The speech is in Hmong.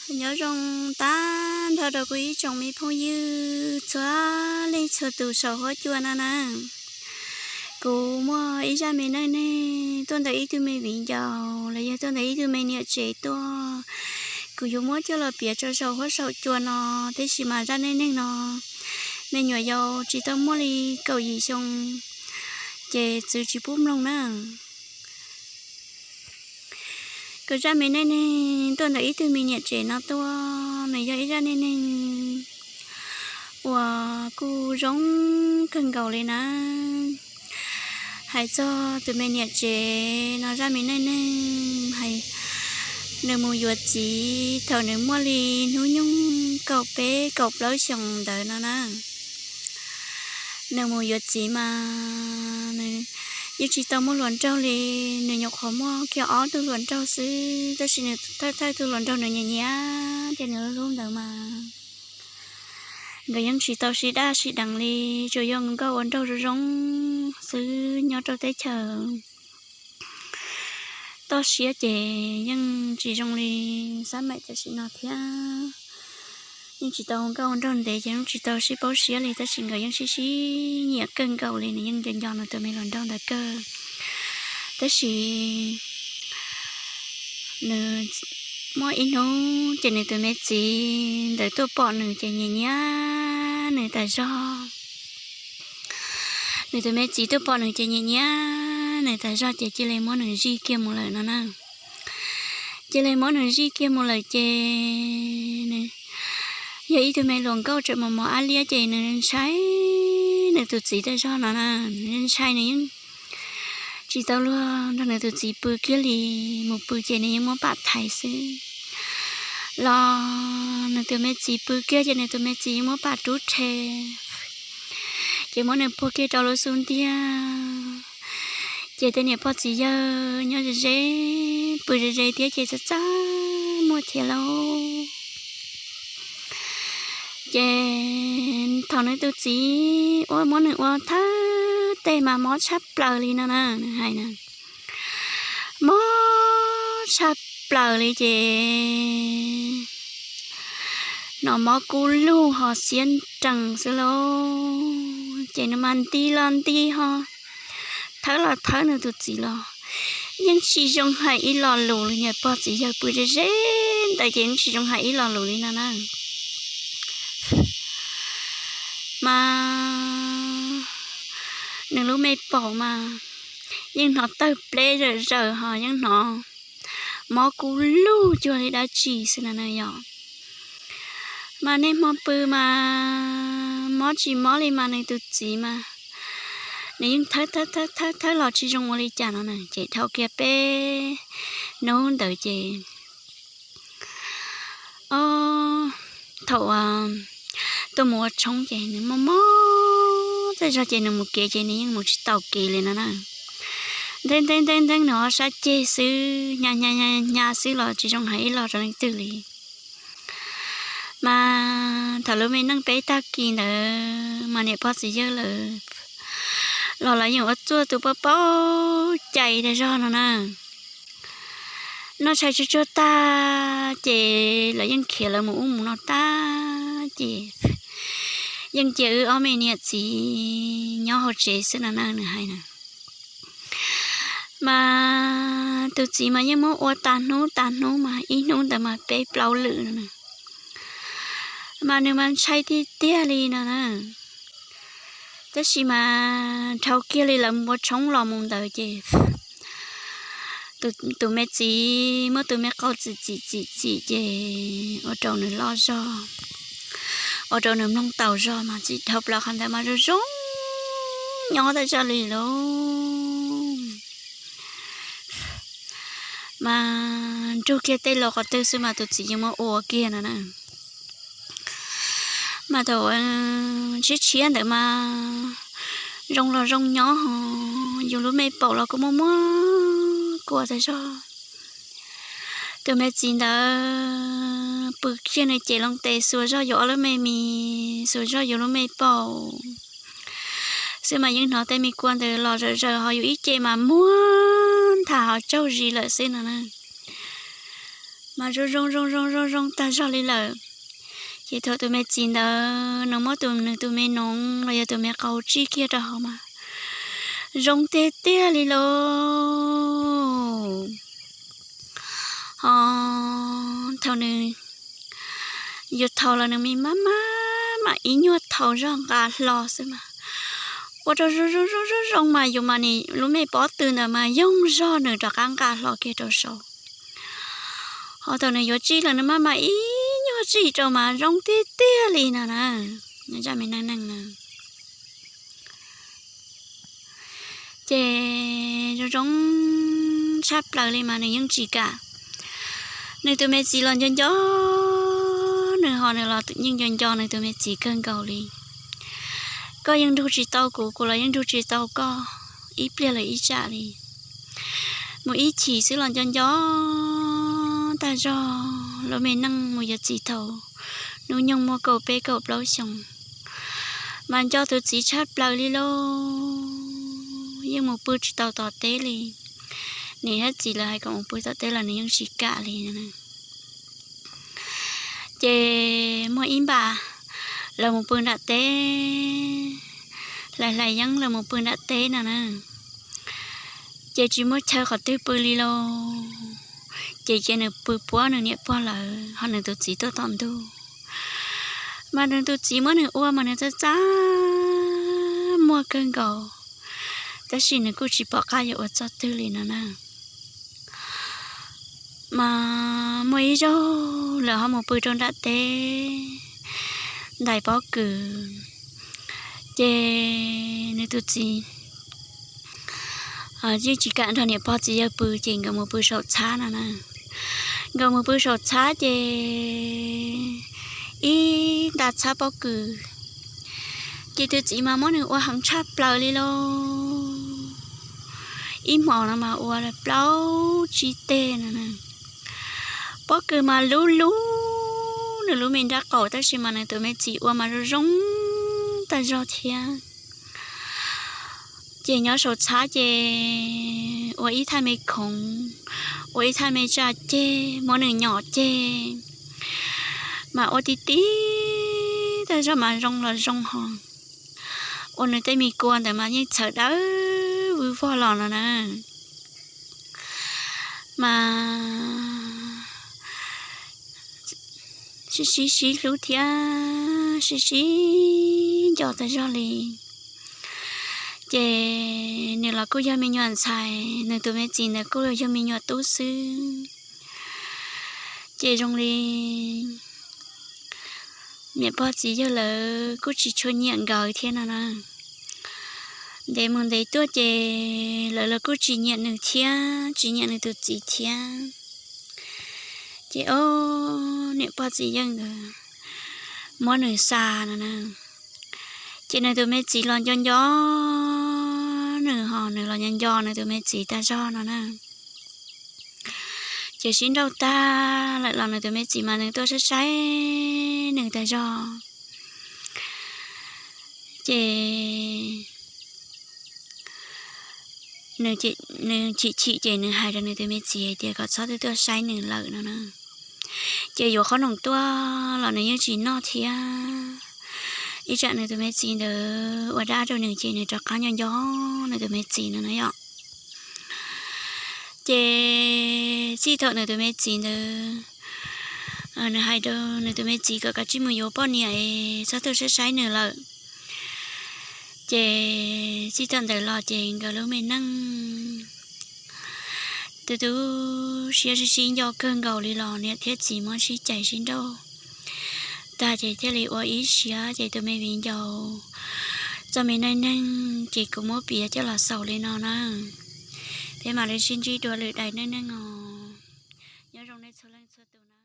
Nyob zoo tag nrho rau kuv ib tsoom me phooj ywg txhua leej txhua tus saum huab cua no na. Kuv muaj ib zaj me neej neeg tuaj ntawm ib tug me viv ncaus los yog tuaj ntawm ib tug me niam tsev tuaj, kuv yuav muab coj los piav rau saum huab saum cua no. Tab sis mas zaj neej neeg no me nyuam yaus tsis tau muaj li kaum yim xyoo, ces txwv tsis pub mloog na. Kuv zaj me neej neeg tuaj ntawm ib tug me niam tsev no tuaj, nws yog ib zaj neej neeg uas kuj zoo kawg nkaus li na. Hais txog tus me niam tsev no zaj me neej neeg hais, nws mus yuav txiv thaum nws muaj li hnub nyoog kaum peb kaum plaub xyoos ntawd no na. Nws mus yuav txiv mas nws yeej tsis tau muaj hluas nraug li, nws nyuam qhuav muaj kiag ob tug hluas nraug xwb, tab sis nws thawj thawj tug hluas nraug nws nyiam nyiam, ces nws hlub ntawd mas nkawd yeej tsis tau sib daj sib deev li, tsuas yog nkauj ua nraug zoo zoo xwb nyob rau teb chaws toj siab ces yeej tsis zoo li xab maim tam sim no thiab. Yeej tsis tau nkauj ua nraug ntev ces yeej tsis tau sib paub siab li, tab sis nkawd yeej sib sib nyiam kawg nkaus li, nws yeej nco nco nws tus me hluas nraug ntawd kawg. Tab sis nws muaj ib hnub ces nws tus me txiv ntawd tuaj pom nws ces nyiam nyiam nws tas zog. Nws tus me txiv tuaj pom nws ces nyiam nyiam nws tas zog ces cia li muab nws zij kiag mus lawm no na. Cia li muab nws zij kiag mus lawm ces nws yog ib tug me hluas nkauj tseem mos mos ab liab ces nws ntshai nws tus txiv tas zog no na. Nws ntshai nws yeej tsis tau luag nrog nws tus txiv pw kiag li, mus pw ces nws yeej muab pam thaiv xwb. Los nws tus me txiv pw kiag ces nws tus me txiv yeej muab pam rub rhe, ces muab nws puag kiag rau lub xub ntiag. Ces tej niam pog txiv yawg nyob ze ze, pw ze ze thiab ces txaj txaj muag thiab lauj. Ces thaum nws tus txiv ua muab nws ua thawb tej mas mob tshaj plaws li no na, nws hais na. Mob tshaj plaws li ces hnov mob kub lug ho xiab nrees xwb lauj. Ces nws mas nti los nti ho thawb los thawb nws tus txiv los yeej tsis zoo hais ib lo lus li. Niam pog txiv yawg pw ze ze ntawd ces yeej tsis zoo hais ib lo lus li no na. Mas nws lub me paum mas yeej hnov tawg pleb zawm zaws ho yeej hnov mob kub lug cuag li dab tsi xwb na yom. Mas niaj hmo pw mas mob tsis mob li mas nws tus txiv mas nws yeej thawb thawb thawb thawb los tsis zoo ua li cas no na. Ces dhau kiag peb hnub ntawd ces o, thaum tuaj mus ua tshoob ces nws mob mob txaj zog ces nws mus kev ces nws yeej mus tsis tau kev li no na. Nteeb nteeb nteeb nteeb nws ho sab ceg xwb, hnyav hnyav hnyav xwb los tsis zoo hais ib lo rau leej twg li. Mas thaum lub me neej peb tag kis ntawd mas niam pog txiv yawg lawv los lawv yeej ua txuj tus pab paub cai tag zog no na. Noj tshais tsuag tsuag tag ces lawv yeej khiav lawv mus ub mus no tag ces yeej cia wb ob me niam txiv nyob hauv tsev xwb no na, nws hais na. Mas tus txiv mas yeej muab ua tas hnub tas hnub mas ib hnub ntawd mas peb plaub lwm no na. Mas nws mas ntshai tiag tiag li no na. Tab sis mas dhau kiag li lawv mus ua tshoob los mus ntawd ces tus me txiv muab tus me qau txim txim txim txim ces ua rau nws loj zog, ua rau nws mloog tau zog mas txim dhau plaws qhov ntawd mas zoo zoo nyob tag zog li lauj. Mas nrug kiag tej laus qhov twg xwb mas tus txiv yeej muab ua kiag no na. Mas thaum tshiab tshiab ntawd mas zoo los zoo nyob ho yus lub me paum los kuj muaj muaj kua tag zog. Tus me txiv ntawd pw kiag nws ces loo tes xuas zog yus ob lub me mis, xuas zog yus lub me paum xwb mas yeej hnov tej me kua ntawd los zawm zaws ho yus ib ce mas muag nthav ho tsaug zis lawm xwb no na. mas zoo zoo zoo zoo zoo zoo tag zog li lawm. Ces thaum tus me txiv ntawd nws muab tus nws tus me noov los yog tus me qau tsij kiag rau hauv mas zoo tiag tiag li lauj. Ho thaum nws yuav thaum los nws me maj maj mam ib nyuag thaum zog nqa hlo xwb mas ua rau zoo zoo zoo zoo mas yus mas nim lub me pob tw ntawd mas yoog zog nws rov qab nqa hlo kiag rau saud. Ho thaum nws yuav tsij los nws maj mam ib nyuag tsij rau mas zoo tiag tiag li no na. Zaj me neej neeg na ces zoo zoo tshaj plaws li mas nws yeej tsis kam. Nws tus me txiv los nco nco nws, ho nws los yeej nco nco nws tus me txiv kawg nkaus li. Koj yeej nrug tsis tau kuv, kuv los yeej nrug tsis tau koj ib pliag lawm ib tsam li. Mus ib chim xwb los nco nco tag zog lub me neej mus yuav txiv thaum hnub nyoog muaj kaum peb kaum plaub xyoos, mas nco tus txiv tshaj plaws li lauj. Yeej mus pw tsis tau tom teb li. Niam thiab txiv lawv hais kom mus pw tom teb los nws yeej tsis kam li. Ces muaj ib npam lawv mus pw nram teb, hlais hlais yeeb lawv mus pw nram teb no na, ces tsis muaj chaw qhov twg pw li lauj. Ces cia nws pw puab nws niam pog lawv ho nws tus txiv tuaj tom ntug. Mas nws tus txiv muab nws ua mas nws txaj txaj muag kawg nkaus, tab sis nws kuj tsis pom qab yuav ua txoj twg li no na. Mas muaj ib zaug lawv ho mus pw rau nram teb ntais pob kws, ces nws tus txiv yeej tsis kam nrog niam pog txiv yawg pw ces nkawd mus pw saum txhab no na. Nkawd mus pw saum txhab ces ib nta txhab pob kws, ces tus txiv mas muab nws ua heev tshaj plaws li lauj. Ib hmos no mas ua plaub tsib teg no na. Pob kws mas lub lub nws lub me nrab qaum, tab sis mas nws tus me txiv ua mas zoo zoo tag zog thiab. Ces nyob saum txhab ces ua ib thaj me khoov, ua ib thaj me tsa ceg muab nws nyom ceg, mas ua ti ti tag zog mas zoo los zoo ho. Ua nws tej me kua ntawd mas yeej txhawv dawb vwg vog los no na. Mas sib sib sib hlub thiab sib sib nco tag zog li. Ces nws los kuj yog me nyuam ntxhais, nws tus me txiv ntawd kuj yog me nyuam tub xwb. Ces zoo li niam pog txiv yawg lawv kuj tsis tshua nyiam nkawd thiab no na. Ntev mus ntev tuaj ces lawv los kuj tsis nyiam nws thiab, tsis nyiam nws tus txiv thiab. Ces o, niam pog txiv yawg nkawd muab nws xa no na. Ces nws tus me txiv los nco nco nws, ho nws los nco nco nws tus me txiv tag zog no na. Ces sib nrauj tag lawm los nws tus me txiv mas nws tuaj saib saib nws tag zog. Ces nws chim chim ces nws hais rau nws tus me txiv hais tias kom txhob tuaj tuaj saib nws lawm no na. Ces yuav qhob noom tuaj los nws yeej tsis noj thiab. Ib tsam nws tus me txiv ntawd ua dab rau nws ces nws rov qab nco nco nws tus me txiv no na yom. Ces txij thaum nws tus me txiv ntawd, nws hais rau nws tus me txiv kom kav tsij mus yuav poj niam es txhob tuaj saib saib nws lawm. Ces txij thaum ntawd los ces nkawd lub me neej tu tu siab sib sib nco kawg nkaus li los niam thiab txiv muab sib cais sib nrauj tag ces thiaj li ua ib siab ces tus me viv ncaus txoj me neej neeg ces kuv muab piav coj los xaus li no na. Peb mam li sib ntsib dua lwm daim neej neeg os. Nyob zoo nej txhua leej txhua tus na.